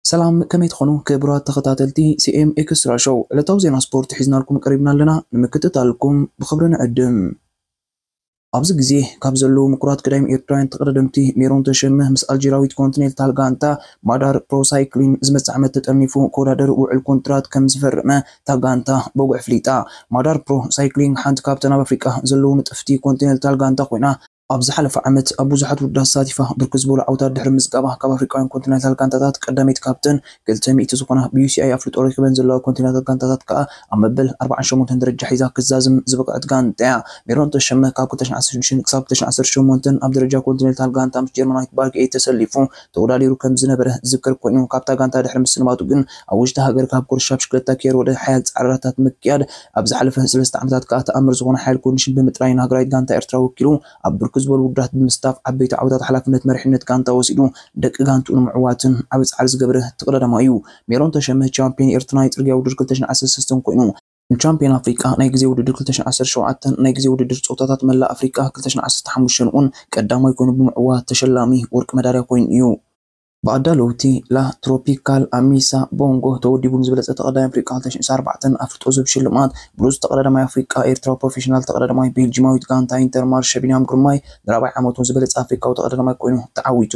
ሰላም፣ ከመይ ትኾኑ ክቡራት ተኸታተልቲ ሲ ኤም ኤክስትራ ሾው? ዕለታዊ ዜና ስፖርት ሒዝናልኩም ቀሪብና ኣለና፣ ንምክትታልኩም ብኽብሪ ንዕድም። ኣብዚ ግዜ ካብ ዘለዉ ምኩራት ገዳይም ኤርትራውያን ተቐዳደምቲ ሜሮን ተሸመ ምስ ኣልጀራዊት ኮንቲኔንታል ጋንታ ማዳር ፕሮ ሳይክሊን ዝመጽእ ዓመት ተጠርኒፉ ክወዳደር ውዕል ኮንትራት ከም ዝፈረመ እታ ጋንታ በጉዕ ኣፍሊጣ። ማዳር ፕሮ ሳይክሊንግ ሓንቲ ካብተን ኣብ ኣፍሪቃ ዘለዉ ንጥፍቲ ኮንቲኔንታል ጋንታ ኮይና፣ ኣብ ዝሓለፈ ዓመት ኣብ ብዙሓት ውድድራት ተሳቲፋ ብርክት ዝበሉ ዓወታት ድሕሪ ምዝጋባ፣ ካብ ኣፍሪቃውያን ኮንቲኔንታል ጋንታታት ቀዳመይቲ ካብተን ክልተ ሚእቲ ዝኾና ብ ዩ ሲ ኣይ ኣፍልጦ ረኪበን ዘለዋ ኮንቲኔንታል ጋንታታት ከኣ ኣብ መበል ኣርባዓን ሸሞንተን ደረጃ ሒዛ ክዛዝም ዝበቕዐት ጋንታ እያ። ሜሮን ተሸመ ካብ ክልተ ሽሕን ዓሰርተ ሽዱሽተን ክሳብ ክልተ ሽሕን ዓሰርተ ሸሞንተን ኣብ ደረጃ ኮንቲኔንታል ጋንታ ምስ ጀርመናዊት ባልጌ ተሰሊፉ ተወዳዲሩ ከም ዝነበረ ዝዝከር ኮይኑ፣ ካብታ ጋንታ ድሕሪ ምስልማቱ ግን ኣብ ውሽጢ ሃገር ካብ ኩርሻ ብሽክለታ ከይወረደ ሓያል ጻዕራታት ምክያድ ኣብ ዝሓለፈ ሰለስተ ዓመታት ከኣ ተኣምር ዝኾነ ሓያል ኮንዲሽን ብምጥራይ ንሃገራዊት ጋንታ ኤርትራ ወኪሉ ኣብ ብርክት ዝበሉ ውድድራት ብምስታፍ ዓበይቲ ዓወታት ሓላፍነት መሪሕነት ጋንታ ወሲዱ ደቂ ጋንትኡ ንምዕዋትን ዓቢ ጻዕሪ ዝገበረ ተቐዳዳማይ እዩ። ሜሮን ተሸመ ቻምፒዮን ኤርትራ ናይ ጽርግያ ውድድር ክልተ ሽሕን ዓሰርተ ሰለስተን ኮይኑ፣ ንቻምፒዮን ኣፍሪቃ ናይ ግዜ ውድድር ክልተ ሽሕን ዓሰርተ ሸውዓተን፣ ናይ ግዜ ውድድር ጾታታት መላእ ኣፍሪቃ ክልተ ሽሕን ዓሰርተ ሓሙሽተን እውን ቀዳማይ ኮይኑ ብምዕዋት ተሸላሚ ወርቂ መዳልያ ኮይኑ እዩ። ብኣዳለውቲ ላ ትሮፒካል ኣሚሳ ቦንጎ ተወዲቡ ንዝበለጸ ተቐዳዳሚ ኣፍሪቃ ክልተ ሽሕን ዓሰርተ ኣርባዕተን ኣፍልጦ ዝህብ ሽልማት ብሉጽ ተቐዳዳማይ ኣፍሪቃ ኤርትራዊ ፕሮፌሽናል ተቐዳዳማይ ቤልጂማዊት ጋንታ ኢንተርማርሸ ቢንያም ግርማይ ንራብዓይ ዓመቱ ዝበለጸ ኣፍሪቃዊ ተቐዳዳማይ ኮይኑ ተዓዊቱ።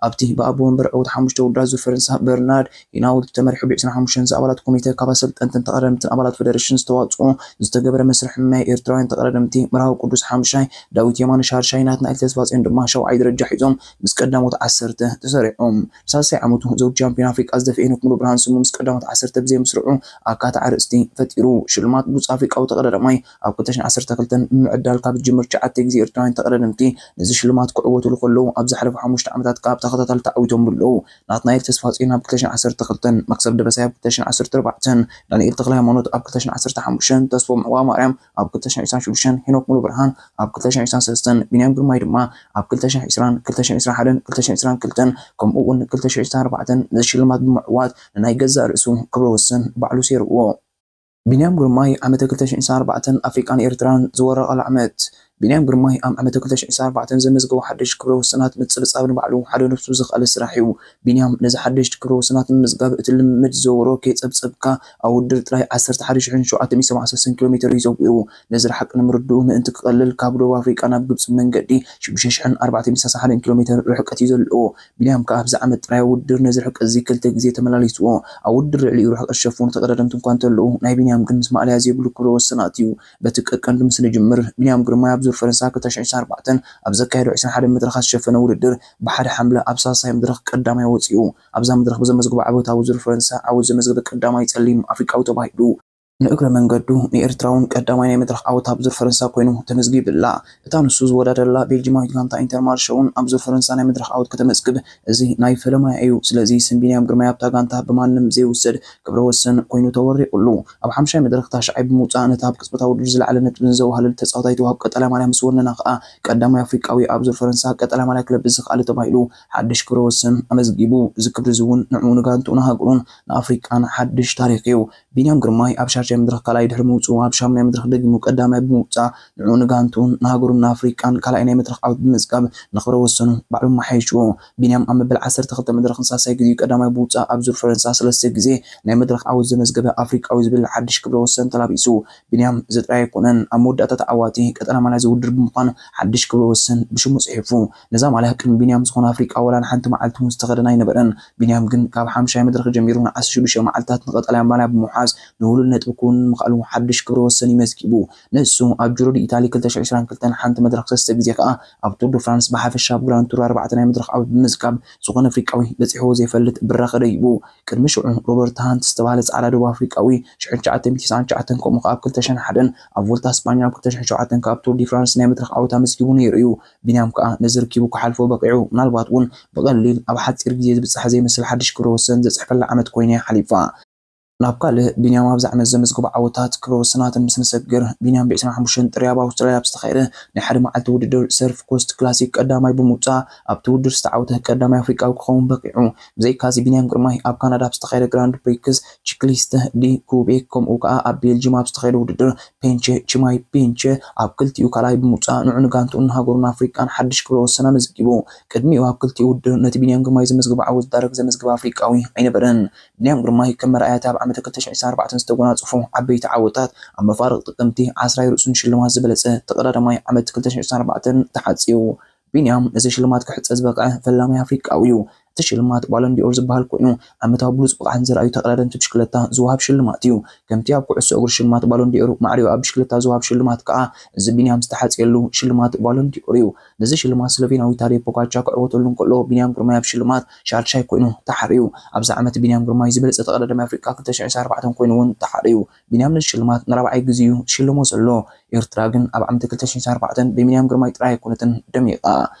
ኣብቲ ብኣቦ ወንበር ዕዉት ሓሙሽተ ውድድራት ዙር ፈረንሳ በርናርድ ሂናውልት ተመሪሑ ብ ዕስራን ሓሙሽተን ኣባላት ኮሚተ ካብ ኣሰልጠንትን ተቐዳደምትን ኣባላት ፌደሬሽን ዝተዋጽኦ ዝተገበረ መስርሕ ምምያይ ኤርትራውያን ተቐዳደምቲ መርሃዊ ቅዱስ ሓሙሻይ፣ ዳዊት የማነ ሻድሻይ፣ ናትናኤል ተስፋጽዮን ድማ ሻውዓይ ደረጃ ሒዞም ምስ ቀዳሞት ዓሰርተ ተሰሪዖም። ሳልሳይ ዓመቱ ዘውዲ ቻምፒዮን ኣፍሪቃ ዝደፍአ ሄኖክ ሙሉብርሃን ስሙ ምስ ቀዳሞት ዓሰርተ ብዘይ ምስርዑ ኣካታዒ ኣርእስቲ ፈጢሩ። ሽልማት ብሉጽ ኣፍሪቃዊ ተቐዳዳማይ ኣብ ክልተ ሽሕን ዓሰርተ ክልተን ብምዕዳል ካብ ዝጅምር ትሽዓተ ግዜ ኤርትራውያን ተቐዳደምቲ ነዚ ሽልማት ክዕወትሉ ከለዉ፣ ኣብ ዝሓለፉ ሓሙሽተ ዓመታት ከኣ ብተኸታታሊ ተዓዊቶምሉ ኣለዉ። ናትናኤል ተስፋጽዮን ኣብ ክልተ ሽሕን ዓሰርተ ክልተን፣ መክሰብ ደበሳይ ኣብ ክልተ ሽሕን ዓሰርተ ኣርባዕተን፣ ዳንኤል ተኽለሃይማኖት ኣብ ክልተ ሽሕን ዓሰርተ ሓሙሽተን፣ ተስፎም ዕቋ ማርያም ኣብ ክልተ ሽሕን ዕስራን ሽዱሽተን፣ ሄኖክ ሙሉብርሃን ኣብ ክልተ ሽሕን ዕስራን ሰለስተን፣ ቢንያም ግርማይ ድማ ኣብ ክልተ ሽሕን ዕስራን፣ ክልተ ሽሕን ዕስራን ሓደን ክልተ ሽሕን ዕስራን ክልተን፣ ከምኡ እውን ክልተ ሽሕን ዕስራን ኣርባዕተን ነዚ ሽልማት ብምዕዋት ንናይ ገዛእ ርእሱ ክብረ ወሰን ባዕሉ ሰይርዎ። ቢንያም ግርማይ ዓመተ ክልተ ሽሕን ዕስራን ኣርባዕተን ኣፍሪቃን ኤርትራን ዝወረቐሉ ዓመት። ቢንያም ግርማይ ኣብ ዓመተ ክልተ ሽሕን ዕስራን ኣርባዕተን ዘመዝገቦ ሓድሽ ክብረ ወሰናት ምጽብጻብን ባዕሉ ሓደ ነብሱ ዝኸኣለ ስራሕ እዩ። ቢንያም ነዚ ሓድሽ ክብረ ወሰናት ንምምዝጋብ እቲ ልምምድ ዝዘወሮ ከይጸብጸብካ ኣብ ውድድር ጥራይ ዓሰርተ ሓደ ሽሕን ሸውዓተ ሚእትን ሰብዓን ሰለስተን ኪሎ ሜተር እዩ ዘዊሩ። ነዚ ርሓቕ ንምርድኡ ምእንቲ ክቐልል ካብ ደቡብ ኣፍሪቃ ናብ ግብጺ መንገዲ ሽዱሽተ ሽሕን ኣርባዕተ ሚእትን ሰላሳን ሓደን ኪሎ ሜተር ርሕቀት እዩ ዘለዎ። ቢንያም ከኣ ኣብዚ ዓመት ጥራይ ኣብ ውድድር ነዚ ርሕቀት እዚ ክልተ ግዜ ተመላሊስዎ። ኣብ ውድድር ልዕሊኡ ርሕቀት ዝሸፍኑ ተቐዳደምቲ እኳ እንተለዉ፣ ናይ ቢንያም ግን ምስ ማእለያ ዘይብሉ ክብረ ወሰናት እዩ። በቲ ቀቀንዲ ምስ ንጅምር፣ ቢንያም ግርማይ ኣብ ዙር ፈረንሳ ክልተ ሽሕን ዕስራን ኣርባዕተን ኣብ ዘካየዶ ዕስራን ሓደን መድረኻት ዝሸፈነ ውድድር ብሓደ ሓምለ ኣብ ሳልሳይ መድረኽ ቀዳማይ ወጺኡ። ኣብዛ መድረኽ ብዘመዝግቦ ዓወታዊ ዙር ፈረንሳ ዓወት ዘመዝገበ ቀዳማይ ጸሊም ኣፍሪቃዊ ተባሂሉ። ንእግረ መንገዱ ንኤርትራ እውን ቀዳማይ ናይ መድረኽ ዓወት ኣብ ዙር ፈረንሳ ኮይኑ ተመዝጊብላ። እታ ንሱ ዝወዳደረላ ቤልጂማዊት ጋንታ ኢንተርማርሸ እውን ኣብ ዙር ፈረንሳ ናይ መድረኽ ዓወት ከተመዝግብ እዚ ናይ ፈለማያ እዩ። ስለዚ ስም ቢንያም ግርማይ ኣብታ ጋንታ ብማንም ዘይውሰድ ክብረ ወሰን ኮይኑ ተወሪቑሉ። ኣብ ሓምሻይ መድረኽ ታሽዓይ ብምውጻእ ነታ ኣብ ቅጽበታዊ ውድድር ዝለዓለ ነጥቢ ንዘዋህለል ተጻዋታይ ተዋህብ ቀጠልያ ማልያ ምስ ወነና ከኣ ቀዳማይ ኣፍሪቃዊ ኣብ ዙር ፈረንሳ ቀጠልያ ማልያ ክለብስ ዝኸኣለ ተባሂሉ ሓድሽ ክብረ ወሰን ኣመዝጊቡ። እዚ ክብሪ እዚ እውን ንዕኡ ንጋንትኡ ንሃገሩን ንኣፍሪቃን ሓድሽ ታሪኽ እዩ። ቢንያም ግርማይ ኣብ ሻድሻይ መድረኽ ካልኣይ ድሕሪ ምውጽኡ፣ ኣብ ሻሙናይ መድረኽ ደጊሙ ቀዳማይ ብምውጻእ፣ ንዕኡ ንጋንትኡን ንሃገሩን ንኣፍሪቃን ካልኣይ ናይ መድረኽ ዓወት ብምምዝጋብ ንኽብረ ወሰኑ ባዕሉ ኣመሓይሽዎ። ቢንያም ኣብ መበል ዓሰርተ ክልተ መድረኽን ሳልሳይ ግዜኡ ቀዳማይ ብምውጻእ፣ ኣብ ዙር ፈረንሳ ሰለስተ ግዜ ናይ መድረኽ ዓወት ዘመዝገበ ኣፍሪቃዊ ዝብል ሓድሽ ክብረ ወሰን ተላቢሱ። ቢንያም እዚ ጥራይ ኣይኮነን፣ ኣብ መወዳእታ ተዓዋቲ ቀጠልያ ማልያ እዚ ውድድር ብምዃን ሓድሽ ክብረ ወሰን ብሽሙ ጽሒፉ። ነዛ ማልያ ቅድሚ ቢንያም ዝኾነ ኣፍሪቃዊ ዋላ ንሓንቲ መዓልቲ እውን ዝተኸደና ኣይነበረን። ቢንያም ግን ካብ ሓምሻይ መድረኽ ጀሚሩ ንዓሰርተ ሽዱሽተ መዓልታት ንቀጠልያ ማልያ ብምውሓዝ ንውሉድ ነጥቢ ክውንን ምኽኣሉ ሓድሽ ክብረ ወሰን እዩ መዝጊቡ። ንሱ ኣብ ጁሮ ዲ ኢታሊ ክልተ ሽሕን ዕስራን ክልተን ሓንቲ መድረኽ ሰለስተ ግዜ ከኣ ኣብ ቱር ዱ ፍራንስ ብሓፈሻ ኣብ ግራንድ ቱር ኣርባዕተ ናይ መድረኽ ዓወት ብምምዝጋብ ዝኾነ ኣፍሪቃዊ በጺሕዎ ዘይፈልጥ ብራኸ ደይቡ። ቅድሚ ሽዑ ሮበርት ሃንት ዝተባህለ ጻዕዳ ደቡብ ኣፍሪቃዊ ሽሕን ትሽዓተ ሚእትን ተስዓን ትሽዓተን ከምኡ ከኣ ኣብ ክልተ ሽሕን ሓደን ኣብ ቮልታ ስጳኛ ኣብ ክልተ ሽሕን ሸውዓተን ከኣ ኣብ ቱር ዲ ፍራንስ ናይ መድረኽ ዓወት ኣመዝጊቡ ነይሩ እዩ። ቢንያም ከኣ ነዚ ርኪቡ ክሓልፎ በቒዑ። ምናልባት እውን ብቐሊል ኣብ ሓጺር ግዜ ዝብጻሕ ዘይመስል ሓድሽ ክብረ ወሰን ዘጽሕፈላ ዓመት ኮይና እያ ሓሊፋ። ናብ ካልእ ቢንያም ኣብዚ ዓመት ዘመዝግቦ ዓወታት ክብረ ወሰናትን ምስ ንሰግር፣ ቢንያም ብ ዕስራን ሓሙሽተን ጥሪ ኣብ ኣውስትራልያ ኣብ ዝተኻየደ ናይ ሓደ መዓልቲ ውድድር ሰርፍ ኮስት ክላሲክ ቀዳማይ ብምውጻእ ኣብቲ ውድድር ዝተዓወተ ቀዳማይ ኣፍሪቃዊ ክኸውን በቂዑ። ብዘይካዚ ቢንያም ግርማይ ኣብ ካናዳ ኣብ ዝተኻየደ ግራንድ ፕሪክስ ቺክሊስት ዲ ኩቤክ ከምኡ ከኣ ኣብ ቤልጅም ኣብ ዝተኻየደ ውድድር ፔንቼ ቺማይ ፔንቼ ኣብ ክልቲኡ ካልኣይ ብምውጻእ ንዑ ንጋንትኡን ንሃገሩን ኣፍሪቃን ሓድሽ ክብረ ወሰን ኣመዝጊቡ። ቅድሚኡ ኣብ ክልቲኡ ውድድር ነቲ ቢንያም ግርማይ ዘመዝግቦ ዓወት ዝዳረግ ዘመዝግበ ኣፍሪቃዊ ኣይነበረን። ቢንያም ግርማይ ከም መርኣያ እቲ ኣብ ዓመት ክልተ ሽሕን ዕስራን ኣርባዕተን ዝተጎናጸፎ ዓበይቲ ዓወታት ኣብ መፋርቕ ጥቅምቲ ዓስራይ ርእሱን ሽልማት ዝበለጸ ተቐዳዳማይ ዓመት ክልተ ሽሕን ዕስራን ኣርባዕተን ተሓጽዩ። ቢንያም ነዚ ሽልማት ክሕጸ ዝበቕዐ ፈላማይ ኣፍሪቃዊ እዩ። እቲ ሽልማት ባሎን ዲኦር ዝበሃል ኮይኑ ዓመታዊ ብሉጽ ብቕዓት ንዝረኣዩ ተቐዳደምቲ ብሽክለታ ዝወሃብ ሽልማት እዩ። ከምቲ ኣብ ኩዕሶ እግሪ ሽልማት ባሎን ዲኦር ማዕሪኡ ኣብ ብሽክለታ ዝወሃብ ሽልማት ከኣ እዚ ቢንያም ዝተሓጽየሉ ሽልማት ባሎን ዲኦር እዩ። ነዚ ሽልማት ስሎቬንያዊ ታዴ ፖጋቻ ክዕወተሉ እንከሎ ቢንያም ግርማይ ኣብ ሽልማት ሻልሻይ ኮይኑ ተሓርዩ። ኣብዚ ዓመት ቢንያም ግርማይ ዝበለጸ ተቐዳዳማይ ኣፍሪቃ ክልተ ሽሕን ዕስራን ኣርባዕተን ኮይኑ እውን ተሓርዩ። ቢንያም ነዚ ሽልማት ንራብዓይ ግዜ እዩ ዝሽልሞ ዘሎ። ኤርትራ ግን ኣብ ዓመት ክልተ ሽሕን ዕስራን ኣርባዕተን ብቢንያም ግርማይ ጥራይ ኣይኮነትን ደሚቓ።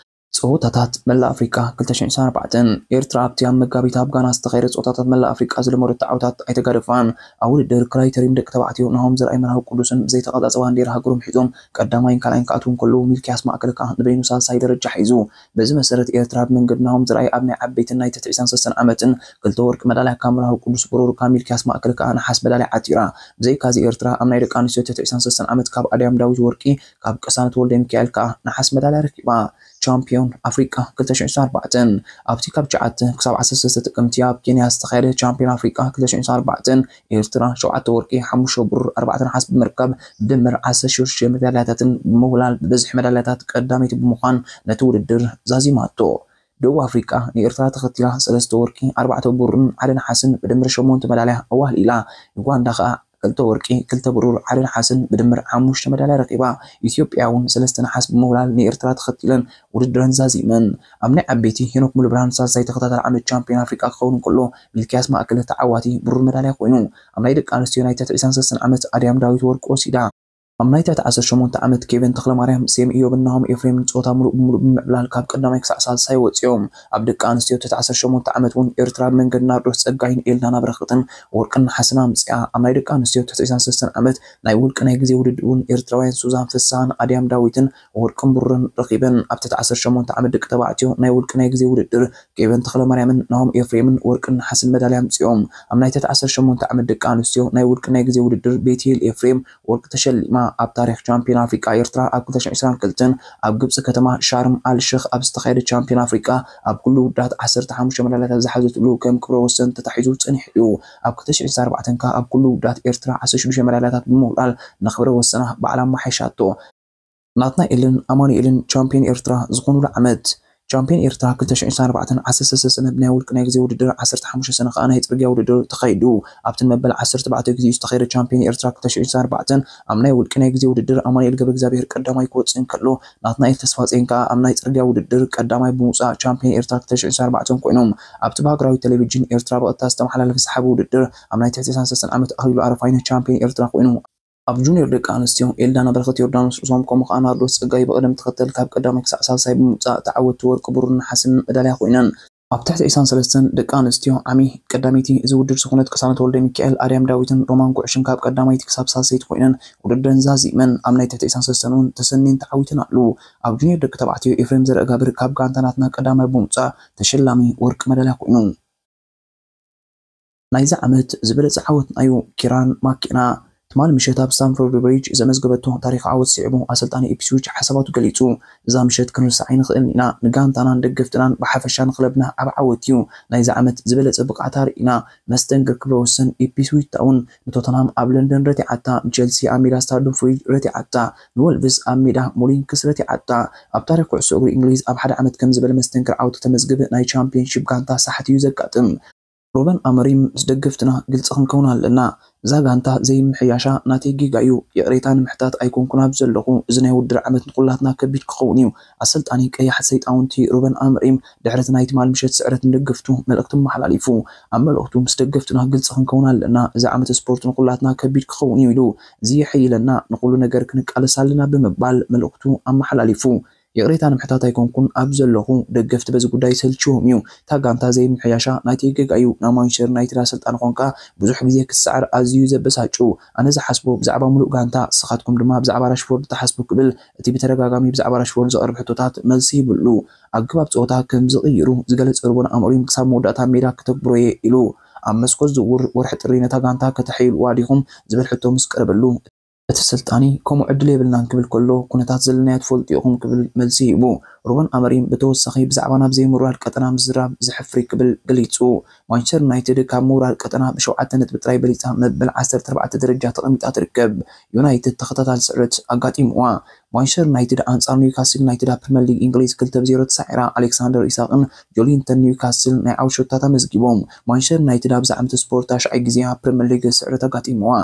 ጸወታታት መላእ ኣፍሪቃ ክልተ ሽሕን ዕስራን ኣርባዕተን። ኤርትራ ኣብቲ ኣብ መጋቢት ኣብ ጋና ዝተኻየደ ጸወታታት መላእ ኣፍሪቃ ዝለመደቶ ዓወታት ኣይተጋደፋን። ኣብ ውድድር ክራይተሪም ደቂ ተባዕትዮ ናሆም ዘርኣይ መርሃዊ ቅዱስን ብዘይተቐጻጸ ባንዴራ ሃገሮም ሒዞም ቀዳማይን ካልኣይን ክኣትዉ እንከለዉ፣ ሚልክያስ ማእከለ ከኣ ንበይኑ ሳልሳይ ደረጃ ሒዙ። በዚ መሰረት ኤርትራ ብመንገዲ ናሆም ዘርኣይ ኣብ ናይ ዓበይትን ናይ ትሕቲ ዕስራን ሰለስተን ዓመትን ክልተ ወርቂ መዳልያ ካብ መርሃዊ ቅዱስ ብሩር ካብ ሚልክያስ ማእከለ ከኣ ነሓስ መዳልያ ዓቲራ። ብዘይካዚ ኤርትራ ኣብ ናይ ደቂ ኣንስትዮ ትሕቲ ዕስራን ሰለስተን ዓመት ካብ ኣድያም ዳዊት ወርቂ ካብ ቅሳነት ወልደ ሚካኤል ከኣ ነሓስ መዳልያ ረኪባ። ቻምፒዮን ኣፍሪቃ ክልተ ሽሕን ዕስራን ኣርባዕተን። ኣብቲ ካብ ትሽዓተ ክሳብ ዓሰርተ ሰለስተ ጥቅምቲ ኣብ ኬንያ ዝተኻየደ ቻምፒዮን ኣፍሪቃ ክልተ ሽሕን ዕስራን ኣርባዕተን ኤርትራ ሸውዓተ ወርቂ፣ ሓሙሽተ ብሩር፣ ኣርባዕተ ነሓስ ብምርካብ ብድምር ዓሰርተ ሽዱሽተ መዳልያታትን ብምውላል ብብዝሒ መዳልያታት ቀዳመይቲ ብምዃን ነቲ ውድድር ዛዚማቶ። ደቡብ ኣፍሪቃ ንኤርትራ ተኸቲላ ሰለስተ ወርቂ፣ ኣርባዕተ ብሩርን ሓደ ነሓስን ብድምር ሸሞንተ መዳልያ ኣዋህሊላ። ዩጋንዳ ከኣ ክልተ ወርቂ፣ ክልተ ብሩር፣ ሓደ ነሓስን ብድምር ሓሙሽተ መዳልያ ረኺባ። ኢትዮጵያ እውን ሰለስተ ነሓስ ብምውላል ንኤርትራ ተኸቲለን ውድድረን ዛዚመን። ኣብ ናይ ዓበይቲ ሄኖክ ሙሉብርሃን ሳልሳይ ተኸታታሊ ዓመት ቻምፒዮን ኣፍሪቃ ክኸውን እንከሎ፣ ሚልክያስ ማእከለ ተዓዋቲ ብሩር መዳልያ ኮይኑ። ኣብ ናይ ደቂ ኣንስትዮ ናይ ትሕቲ ዕስራን ሰለስተን ዓመት ኣድያም ዳዊት ወርቂ ወሲዳ። ኣብ ናይ ትሕቲ ዓሰርተ ሸሞንተ ዓመት ኬቨን ተኽለማርያም፣ ሴም ኢዮብን ናሆም ኤፍሬምን ጸወታ ምሉእ ብምሉእ ብምዕብላል ካብ ቀዳማይ ክሳዕ ሳልሳይ ወጺኦም። ኣብ ደቂ ኣንስትዮ ትሕቲ ዓሰርተ ሸሞንተ ዓመት እውን ኤርትራ ብመንገዲ ናርዶስ ጸጋይን ኤልዳና በረኸትን ወርቅን ነሓስን ኣምጺኣ። ኣብ ናይ ደቂ ኣንስትዮ ትሕቲ ዕስራን ሰለስተን ዓመት ናይ ውልቂ ናይ ግዜ ውድድር እውን ኤርትራውያን ሱዛን ፍስሃን ኣድያም ዳዊትን ወርቅን ብሩርን ረኺበን። ኣብ ትሕቲ ዓሰርተ ሸሞንተ ዓመት ደቂ ተባዕትዮ ናይ ውልቂ ናይ ግዜ ውድድር ኬቨን ተኽለማርያምን ናሆም ኤፍሬምን ወርቅን ነሓስን መዳልያ ኣምጺኦም። ኣብ ናይ ትሕቲ ዓሰርተ ሸሞንተ ዓመት ደቂ ኣንስትዮ ናይ ውልቂ ናይ ግዜ ውድድር ቤትኤል ኤፍሬም ወርቂ ተሸሊማ። ኣብ ታሪኽ ቻምፒዮን ኣፍሪቃ ኤርትራ ኣብ ክልተ ሽሕን ዕስራን ክልተን ኣብ ግብጺ ከተማ ሻርም ኣል ሸኽ ኣብ ዝተኻየደ ቻምፒዮን ኣፍሪቃ ኣብ ኩሉ ውዳት ዓሰርተ ሓሙሽተ መዳልያታት ዝሓዘትሉ ከም ክብረ ወሰን ተታሒዙ ጸኒሑ እዩ። ኣብ ክልተ ሽሕን ዕስራን ኣርባዕተን ከኣ ኣብ ኩሉ ውዳት ኤርትራ ዓሰርተ ሽዱሽተ መዳልያታት ብምውላል ንክብረ ወሰና ባዕላ ኣመሓይሻቶ። ናትናኤልን ኣማኑኤልን ቻምፒዮን ኤርትራ ዝኾኑሉ ዓመት። ቻምፒዮን ኤርትራ ክልተ ሽሕን ዕስራን ኣርባዕተን ዓሰርተ ሰለስተ ሰነ ብናይ ውልቂ ናይ ግዜ ውድድር፣ ዓሰርተ ሓሙሽተ ሰነ ከኣ ናይ ጽርግያ ውድድር ተኻይዱ። ኣብቲ ንመበል ዓሰርተ ኣርባዕተ ግዜ ዝተኻየደ ቻምፒዮን ኤርትራ ክልተ ሽሕን ዕስራን ኣርባዕተን ኣብ ናይ ውልቂ ናይ ግዜ ውድድር ኣማኑኤል ገብረ እግዚኣብሔር ቀዳማይ ክወጽእ እንከሎ፣ ናትናኤል ተስፋጼን ከኣ ኣብ ናይ ጽርግያ ውድድር ቀዳማይ ብምውጻእ ቻምፒዮን ኤርትራ ክልተ ሽሕን ዕስራን ኣርባዕተን ኮይኖም። ኣብቲ ብሃገራዊ ቴሌቪዥን ኤርትራ ብቐጥታ ዝተመሓላለፈ ሰሓቢ ውድድር ኣብ ናይ ትሕቲ ዕስራን ሰለስተን ዓመት ኣኽሊሉ ኣረፋይነ ቻምፒዮን ኤርትራ ኮይኑ። ኣብ ጁኒየር ደቂ ኣንስትዮ ኤልዳና በረኸት፣ ዮርዳኖስ ዑሶም ከምኡ ከኣ ናርዶስ ጸጋይ ብቕደም ተኸተል ካብ ቀዳማይ ክሳዕ ሳልሳይ ብምውጻእ ተዓወትቲ ወርቂ፣ ብሩርን ነሓስን መዳልያ ኮይነን። ኣብ ትሕቲ ዕስራን ሰለስተን ደቂ ኣንስትዮ ዓሚ ቀዳመይቲ እዚ ውድድር ዝኾነት ቅሳነት ወልደ ሚካኤል፣ ኣርያም ዳዊትን ሮማን ጉዕሽን ካብ ቀዳማይቲ ክሳብ ሳልሰይቲ ኮይነን ውድድረን ዛዚመን። ኣብ ናይ ትሕቲ ዕስራን ሰለስተን እውን ተሰንየን ተዓዊተን ኣለዉ። ኣብ ጁኒየር ደቂ ተባዕትዮ ኤፍሬም ዘርአጋብር ካብ ጋንታ ናትና ቀዳማይ ብምውጻእ ተሸላሚ ወርቂ መዳልያ ኮይኑ። ናይዚ ዓመት ዝበለጸ ዓወትና'ዩ። ኪራን ማኬና ትማሊ ምሸት ኣብ ስታንፎርድ ብሪጅ ዘመዝገበቶ ታሪኻዊ ዓወት ስዒቡ፣ ኣሰልጣኒ ኢፕስዊች ሓሳባቱ ገሊጹ። "እዛ ምሸት ክንርስዓ ኣይንኽእልን ኢና። ንጋንታናን ደገፍትናን ብሓፈሻ ንክለብና ዓቢ ዓወት እዩ። ናይዚ ዓመት ዝበለጸ ብቕዓት ኣርኢና። መስተንክር ክብረ ወሰን ኢፕስዊች ታውን ንቶተንሃም ኣብ ለንደን ረቲዓታ፣ ንቸልሲ ኣብ ሜዳ ስታርዶም ፍሪጅ ረቲዓታ፣ ንወልቭስ ኣብ ሜዳ ሞሊንክስ ረቲዓታ። ኣብ ታሪኽ ኩዕሶ እግሪ እንግሊዝ ኣብ ሓደ ዓመት ከምዚ ዝበለ መስተንክር ዓወት ክተመዝግብ ናይ ቻምፒየንሺፕ ጋንታ ሳሕቲ እዩ ዘጋጥም። ሩበን ኣሞሪም ምስ ደገፍትና ግልጺ ክንከውን ኣለና። እዛ ጋንታ ዘይምሕያሻ ናተይ ጌጋ እዩ። ይቕሬታ ንምሕታት ኣይኮንኩን ኣብዚ ዘለኹ። እዚ ናይ ውድድር ዓመት ንኹላትና ከቢድ ክኸውን እዩ። ኣሰልጣኒ ቀያሕቲ ሰይጣውንቲ ሩበን ኣሞሪም ድሕሪ እቲ ናይ ትማል ምሸት ስዕረት ንደገፍቱ መልእኽቲ ኣመሓላሊፉ። ኣብ መልእኽቱ ምስ ደገፍትና ግልጺ ክንከውን ኣለና። እዚ ዓመት ስፖርት ንኹላትና ከቢድ ክኸውን እዩ ኢሉ። እዚ የሐይለና፣ ንኹሉ ነገር ክንቃለስ ኣለና ብምባል መልእኽቱ ኣመሓላሊፉ። ይቕሬታ ንምሕታት ኣይኮንኩን ኣብ ዘለኹ፣ ደገፍቲ በዚ ጉዳይ ሰልችዎም እዩ። እታ ጋንታ ዘይምሕያሻ ናይቲ ጌጋ እዩ። ናብ ማንቸስተር ዩናይትድ ኣሰልጣኒ ኮንካ ብዙሕ ግዜ ክትሰዓር ኣዝዩ ዘበሳጩ። ኣነ ዝሓስቦ ብዛዕባ ሙሉእ ጋንታ፣ ንስኻትኩም ድማ ብዛዕባ ራሽፎርድ ትሓስቡ ክብል እቲ ብተደጋጋሚ ብዛዕባ ራሽፎርድ ዘቕርብ ሕቶታት መልሲ ይብሉ። ኣገባብ ጸወታ ከም ዝቕይሩ ዝገለጸ ሩበን ኣሞሪም ክሳብ መወዳእታ ሜዳ ከተግብሮ እየ ኢሉ። ኣብ መስኮት ዝውውር ወርሒ ጥሪ ነታ ጋንታ ከተሐይልዋ ዲኹም ዝብል ሕቶ ምስ ቀረበሉ፣ እቲ ሰልጣኒ ከምኡ ዕድል የብልናን ክብል ከሎ፣ ኩነታት ዘለናዮ ትፈልጡ ኢኹም ክብል መልሲ ሂቡ። ሩበን ኣሞሪም ብተወሳኺ ብዛዕባ ናብ ዘይምውራድ ቀጠና ምዝራብ ዘሕፍር ክብል ገሊጹ። ማንቸስተር ዩናይትድ ካብ ምውራድ ቀጠና ብሸውዓተ ነጥቢ ጥራይ በሊጻ መበል ዓሰርተ ኣርባዕተ ደረጃ ተቐሚጣ ትርከብ። ዩናይትድ ተኸታታሊ ስዕረት ኣጋጢምዋ። ማንቸስተር ዩናይትድ ኣንጻር ኒውካስል ዩናይትድ ኣብ ፕሪምየር ሊግ እንግሊዝ ክልተ ብ ዜሮ ተሳዒራ። ኣሌክሳንደር ኢሳቅን ጆሊንተን ኒውካስል ናይ ዓወት ሸቶታት ኣመዝጊቦም። ማንቸስተር ዩናይትድ ኣብዚ ዓመት ስፖርት ታሽዓይ ግዜ ኣብ ፕሪምየር ሊግ ስዕረት ኣጋጢምዋ።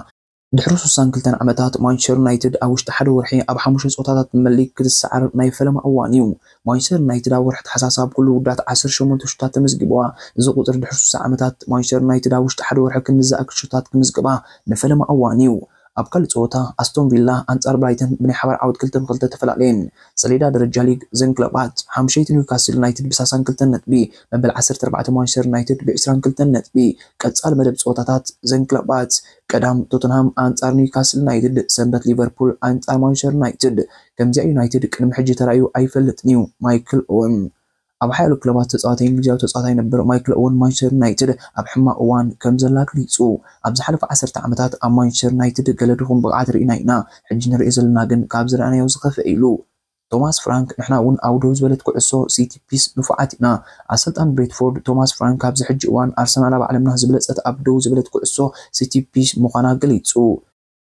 ድሕሪ ስሳን ክልተን ዓመታት ማንቸስተር ዩናይትድ ኣብ ውሽጢ ሓደ ወርሒ ኣብ ሓሙሽተ ጸወታታት ፕሪምየር ሊግ ክትሰዓር ናይ ፈለማ እዋን እዩ። ማንቸስተር ዩናይትድ ኣብ ወርሒ ታሕሳስ ኣብ ኩሉ ውዳት ዓሰርተ ሸሞንተ ሹታት ተመዝጊብዋ። እዚ ቁጽሪ ድሕሪ ስሳ ዓመታት ማንቸስተር ዩናይትድ ኣብ ውሽጢ ሓደ ወርሒ ክንዲ ዝኣክል ሹታት ክምዝግባ ንፈለማ እዋን እዩ። ኣብ ካልእ ጸወታ ኣስቶን ቪላ ኣንጻር ብራይተን ብናይ ሓባር ዓወት ክልተ ብ ክልተ ተፈላለየን። ሰሌዳ ደረጃ ሊግ እዘን ክለባት፣ ሓምሸይቲ ኒውካስል ዩናይትድ ብ ሰላሳን ክልተን ነጥቢ፣ መበል ዓሰርተ ኣርባዕተ ማንቸስተር ዩናይትድ ብ ዕስራን ክልተን ነጥቢ። ቀጻሊ መደብ ጸወታታት እዘን ክለባት፣ ቀዳም ቶተንሃም ኣንጻር ኒውካስል ዩናይትድ፣ ሰንበት ሊቨርፑል ኣንጻር ማንቸስተር ዩናይትድ። ከምዚኣ ዩናይትድ ቅድሚ ሕጂ ተራእዩ ኣይፈልጥን እዩ። ማይክል ኦወን። ኣብ ሓያሎ ክለባት ተጻዋታይ እንግሊዛዊ ተጻዋታይ ነበር ማይክል ኦወን ማንቸስተር ዩናይትድ ኣብ ሕማቕ እዋን ከም ዘላ ገሊጹ። ኣብ ዝሓለፈ ዓሰርተ ዓመታት ኣብ ማንቸስተር ዩናይትድ ገለ ድኹም ብቕዓት ርኢና ኢና፣ ሕጂ ንርእዮ ዘለና ግን ካብ ዝረኣናዮ ዝኸፍአ ኢሉ። ቶማስ ፍራንክ፣ ንሕና እውን ኣብ ደው ዝበለት ኩዕሶ ሴት ፒስ ንፉዓት ኢና። ኣሰልጣን ብሬትፎርድ ቶማስ ፍራንክ ኣብዚ ሕጂ እዋን ኣርሰናል ኣብ ዓለምና ዝበለጸት ኣብ ደው ዝበለት ኩዕሶ ሴት ፒስ ምዃና ገሊጹ።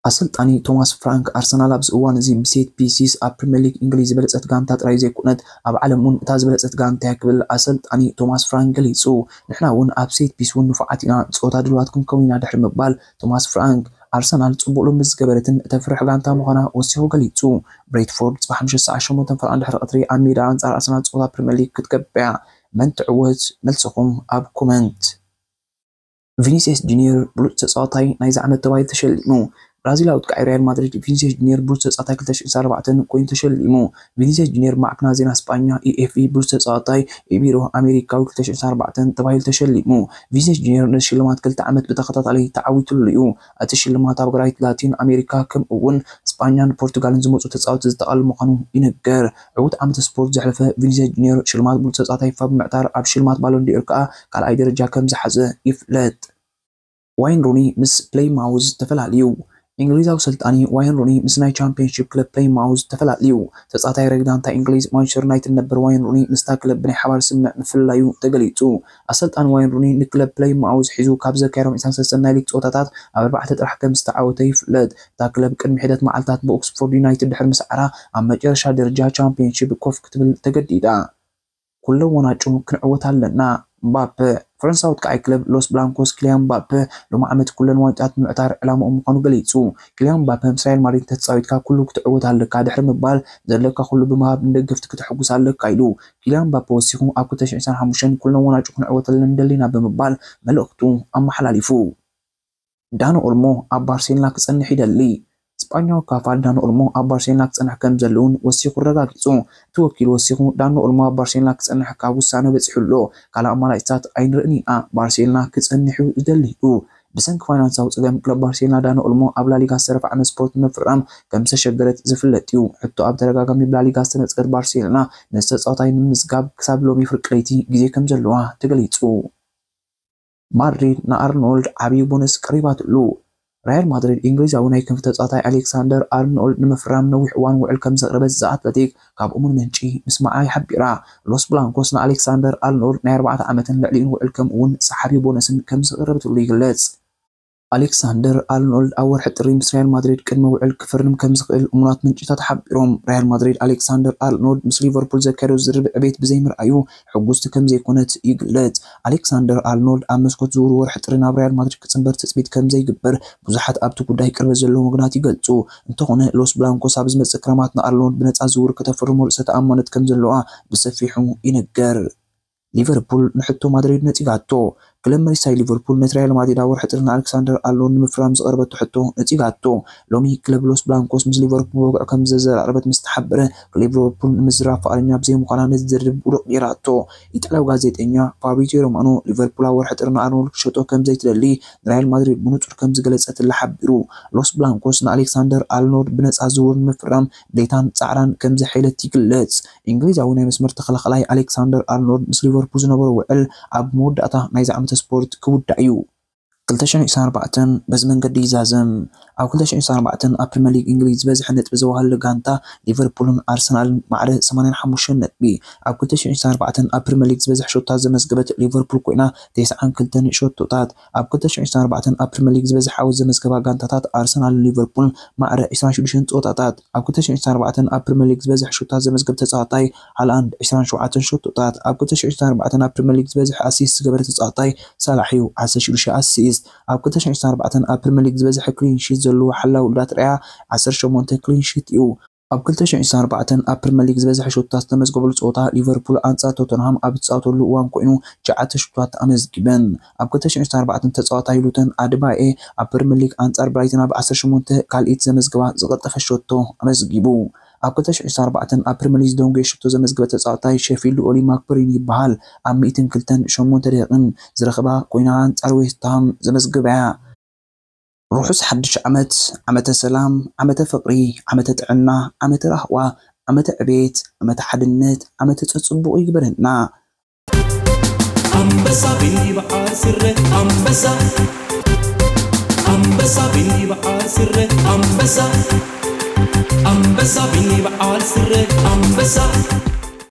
ኣሰልጣኒ ቶማስ ፍራንክ፣ ኣርሰናል ኣብዚ እዋን እዚ ብሴት ፒሲስ ኣብ ፕሪምየር ሊግ እንግሊዝ ዝበለጸት ጋንታ ጥራይ ዘይኮነት ኣብ ዓለም እውን እታ ዝበለጸት ጋንታ እያ ክብል ኣሰልጣኒ ቶማስ ፍራንክ ገሊጹ። ንሕና እውን ኣብ ሴት ፒስ እውን ንፉዓት ኢና፣ ጸወታ ድልዋት ክንከውን ኢና ድሕሪ ምባል ቶማስ ፍራንክ፣ ኣርሰናል ጽቡቕ ልምምድ ዝገበረትን እተፍርሕ ጋንታ ምዃና ወሲኹ ገሊጹ። ብሬትፎርድ ጽባሕ ምሸት ሰዓት ሸሞንተ ፈረቓ ድሕሪ ቀትሪ ኣብ ሜዳ ኣንጻር ኣርሰናል ጸወታ ፕሪምየር ሊግ ክትገብር እያ። መን ትዕወት? መልስኹም ኣብ ኮመንት። ቪኒሲየስ ጁኒየር ብሉጽ ተጻዋታይ ናይዚ ዓመት ተባሂሉ ተሸሊሙ። ብራዚላዊ ኣጥቃዒ ሪያል ማድሪድ ቪኒሲየስ ጁኒየር ብሉጽ ተጻዋታይ ክልተ ሽሕን ኣርባዕተን ኮይኑ ተሸሊሙ። ቪኒሲየስ ጁኒየር ማዕከናት ዜና ስጳኛ ኤ ኤፍ ኢ ብሉጽ ተጻዋታይ ኢቢሮ ኣሜሪካዊ ክልተ ሽሕን ኣርባዕተን ተባሂሉ ተሸሊሙ። ቪኒሲየስ ጁኒየር ነዚ ሽልማት ክልተ ዓመት ብተኸታታሊ ተዓዊትሉ እዩ። እቲ ሽልማት ኣብ ሃገራት ላቲን ኣሜሪካ ከምኡ እውን ስጳኛን ፖርቱጋልን ዝመጹ ተጻወትቲ ዝጠቓልል ምዃኑ ይንገር። ዕዉት ዓመት ስፖርት ዘሕለፈ ቪኒሲየስ ጁኒየር ሽልማት ብሉጽ ተጻዋታይ ፊፋ ብምዕታር ኣብ ሽልማት ባሎን ዲኦር ከኣ ካልኣይ ደረጃ ከም ዝሓዘ ይፍለጥ። ዋይን ሩኒ ምስ ፕሌይማውዝ ተፈላልዩ። እንግሊዛዊ ሰልጣኒ ዋይን ሩኒ ምስ ናይ ቻምፒየንሺፕ ክለብ ፕሌይማውዝ ተፈላልዩ። ተጻዋታይ ረግቢ ጋንታ እንግሊዝ ማንቸስተር ዩናይትድ ነበር ዋይን ሩኒ ምስታ ክለብ ብናይ ሓባር ስምምዕ ምፍልላዩ ተገሊጹ። ኣሰልጣኒ ዋይን ሩኒ ንክለብ ፕሌይማውዝ ሒዙ ካብ ዘካየዶም ዕስራን ሰለስተን ናይ ሊግ ጸወታታት ኣብ ኣርባዕተ ጥራሕ ከም ዝተዓወተ ይፍለጥ። እታ ክለብ ቅድሚ ሒደት መዓልታት ብኦክስፎርድ ዩናይትድ ድሕሪ ምስዓራ ኣብ መጨረሻ ደረጃ ቻምፒየንሺፕ ኮፍ ክትብል ተገዲዳ። ኩለን ወናጩ ክንዕወት ኣለና። ምባፔ። ፈረንሳዊ ኣጥቃዓይ ክለብ ሎስ ብላንኮስ ኪልያን ምባፔ ሎሚ ዓመት ኩለን ዋንጫታት ምዕታር ዕላምኡ ምዃኑ ገሊጹ። ኪልያን ምባፔ ምስ ሪያል ማድሪድ ተተጻዊትካ ኩሉ ክትዕወት ኣለካ ድሕሪ ምባል ዘለካ ኩሉ ብምሃብ ንደገፍቲ ክተሐጉስ ኣለካ ኢሉ። ኪልያን ምባፔ ወሲኹ ኣብ ክልተ ሽሕን ዕስራን ሓሙሽተን ኩለን ወናጩ ክንዕወት ኣለና ንደሊ ኢና ብምባል መልእኽቱ ኣመሓላሊፉ። ዳኒ ኦልሞ ኣብ ባርሴሎና ክጸንሕ ይደሊ። ስጳኛዊ ካፋል ዳኒ ኦልሞ ኣብ ባርሴሎና ክጸንሕ ከም ዘለውን ወሲኹ ኣረጋጊጹ። እቲ ወኪል ወሲኹ ዳኒ ኦልሞ ኣብ ባርሴሎና ክጸንሕ ካብ ውሳነ በጺሑ ኣሎ። ካልእ ኣማራጺታት ኣይንርእን ኢና። ባርሴሎና ክጸንሕ እዩ ዝደሊ ኢሉ። ብሰንኪ ፋይናንሳዊ ጸገም ክለብ ባርሴሎና ዳኒ ኦልሞ ኣብ ላሊጋ ዝተረፈ ዓመት ስፖርት ንምፍራም ከም ዝተሸገረት ዝፍለጥ እዩ። ሕቶ ኣብ ተደጋጋሚ ብላሊጋ ዝተነጸገት ባርሴሎና ነዚ ተጻዋታይ ንምምዝጋብ ክሳብ ሎሚ ፍርቂ ለይቲ ግዜ ከም ዘለዋ ተገሊጹ። ማድሪድ ንኣርኖልድ ዓብዪ ቦነስ ቀሪባትሉ። ሪያል ማድሪድ እንግሊዛዊ ናይ ክንፊ ተጻዋታይ ኣሌክሳንደር ኣርኖልድ ንምፍራም ነዊሕ እዋን ውዕል ከም ዘቕረበት ዘ ኣትለቲክ ካብ እሙን ምንጪ ምስማዓ ይሓቢራ። ሎስ ብላንኮስ ንኣሌክሳንደር ኣርኖልድ ናይ ኣርባዕተ ዓመትን ልዕሊኡን ውዕል ከምኡ እውን ሰሓቢ ቦነስን ከም ዘቕረበትሉ ይግለጽ። ኣሌክሳንደር ኣርኖልድ ኣብ ወርሒ ጥሪ ምስ ሪያል ማድሪድ ቅድመ ውዕል ክፍርም ከም ዝኽእል እሙናት ምንጭታት ሓቢሮም። ሪያል ማድሪድ ኣሌክሳንደር ኣርኖልድ ምስ ሊቨርፑል ዘካየዶ ዝርርብ ዕቤት ብዘይምርኣዩ ሕጉስቲ ከም ዘይኮነት ይግለጽ። ኣሌክሳንደር ኣርኖልድ ኣብ መስኮት ዝውውር ወርሒ ጥሪ ናብ ሪያል ማድሪድ ክጽንበር ትጽቢት ከም ዘይግበር ብዙሓት ኣብቲ ጉዳይ ቅርበት ዘለዎም ወገናት ይገልጹ። እንተኾነ ሎስ ብላንኮስ ኣብ ዝመጽእ ክረማት ንኣርኖልድ ብነጻ ዝውውር ከተፍርሞ ርእሰ ተኣማንነት ከም ዘለዋ ብሰፊሑ ይንገር። ሊቨርፑል ንሕቶ ማድሪድ ነጺጋቶ። ክለብ መሪሳይድ ሊቨርፑል ነቲ ሪያል ማድሪድ ኣብ ወርሒ ጥሪ ንኣሌክሳንደር ኣርኖልድ ንምፍራም ዝቐረበቶ ሕቶ ነጺጋቶ። ሎሚ ክለብ ሎስ ብላንኮስ ምስ ሊቨርፑል ወግዒ ከም ዘዘራረበት ምስ ተሓበረ፣ ሊቨርፑል ንምዝራብ ፍቓደኛ ብዘይምዃና ነቲ ዝርርብ ውዱቕ ገይራቶ። ኢጣልያዊ ጋዜጠኛ ፋብሪዚዮ ሮማኖ ሊቨርፑል ኣብ ወርሒ ጥሪ ንኣርኖልድ ክሸጦ ከም ዘይትደሊ ንሪያል ማድሪድ ብንጹር ከም ዝገለጸትላ ሓቢሩ። ሎስ ብላንኮስ ንኣሌክሳንደር ኣርኖልድ ብነጻ ዝውውር ንምፍራም ድሌታን ጻዕራን ከም ዘሐይለት ይግለጽ። እንግሊዛዊ ናይ መስመር ተኸላኸላይ ኣሌክሳንደር ኣርኖልድ ምስ ሊቨርፑል ዝነበሮ ውዕል ኣብ መወዳእታ ናይዚ ዓመተ ስፖርት ክውዳእ እዩ። ክልተ ሽሕን ዕስራን ኣርባዕተን በዚ መንገዲ ይዛዘም። ኣብ ክልተ ሽሕን ዕስራን ኣርባዕተን ኣብ ፕሪምየር ሊግ እንግሊዝ ዝበዝሐ ነጥቢ ዘዋህለለ ጋንታ ሊቨርፑልን ኣርሰናልን ማዕረ ሰማንያን ሓሙሽተን ነጥቢ። ኣብ ክልተ ሽሕን ዕስራን ኣርባዕተን ኣብ ፕሪምየር ሊግ ዝበዝሐ ሾቶታት ዘመዝገበት ሊቨርፑል ኮይና፣ ተስዓን ክልተን ሾቶታት። ኣብ ክልተ ሽሕን ዕስራን ኣርባዕተን ኣብ ፕሪምየር ሊግ ዝበዝሐ ዓወት ዘመዝገባ ጋንታታት ኣርሰናልን ሊቨርፑልን ማዕረ ዕስራን ሽዱሽተን ጸወታታት። ኣብ ክልተ ሽሕን ዕስራን ኣርባዕተን ኣብ ፕሪምየር ሊግ ዝበዝሐ ሾቶታት ዘመዝገበ ተጻዋታይ ሃላንድ ዕስራን ሸውዓተን ሾቶታት። ኣብ ክልተ ሽሕን ዕስራን ኣርባዕተን ኣብ ፕሪምየር ሊግ ዝበዝሐ ኣሲስት ዝገበረ ተጻዋታይ ሳላሕ እዩ፣ ዓሰርተ ሽዱሽተ ኣሲስት። ኣብ ክልተ ሽሕን ዕስራን ኣርባዕተን ኣብ ፕሪምየር ሊግ ዝበዝሐ ክሊን ሺት ዘለዎ ሓላው ዳትርያ ዓሰርተ ሸሞንተ ክሊን ሺት እዩ። ኣብ ክልተ ሽሕን ዕስራን ኣርባዕተን ኣብ ፕሪምየር ሊግ ዝበዝሐ ሾቶታት ዝተመዝገበሉ ጸወታ ሊቨርፑል ኣንጻር ቶተንሃም ኣብ ዝጻወተሉ እዋን ኮይኑ ትሽዓተ ሾቶታት ኣመዝጊበን። ኣብ ክልተ ሽሕን ዕስራን ኣርባዕተን ተጻዋታይ ሉተን ኣድባኤ ኣብ ፕሪምየር ሊግ ኣንጻር ብራይተን ኣብ ዓሰርተ ሸሞንተ ካልኢት ዘመዝገባ ዝቐልጠፈ ሾቶ ኣመዝጊቡ። ኣብ ክልተ ሽሕን ዕስራን ኣርባዕተን ኣብ ፕሪምየር ሊግ ዝደንጎየ ሾቶ ዘመዝገበ ተጻዋታይ ሼፊልድ ኦሊ ማክበሪን ይበሃል። ኣብ ሚእትን ክልተን ሸሞንተ ደቂቕን ዝረኸባ ኮይና ኣንጻር ዌስትሃም ዘመዝገበ እያ። ርሑስ ሓድሽ ዓመት፣ ዓመተ ሰላም፣ ዓመተ ፍቕሪ፣ ዓመተ ጥዕና፣ ዓመተ ራህዋ፣ ዓመተ ዕቤት፣ ዓመተ ሓድነት፣ ዓመተ ጽጽቡቕ ይግበረና። ኣንበሳ ቢኒ በዓል ስረ ኣንበሳ ኣንበሳ ቢኒ በዓል ስረ ኣንበሳ ኣንበሳ ቢኒ በዓል ስረ ኣንበሳ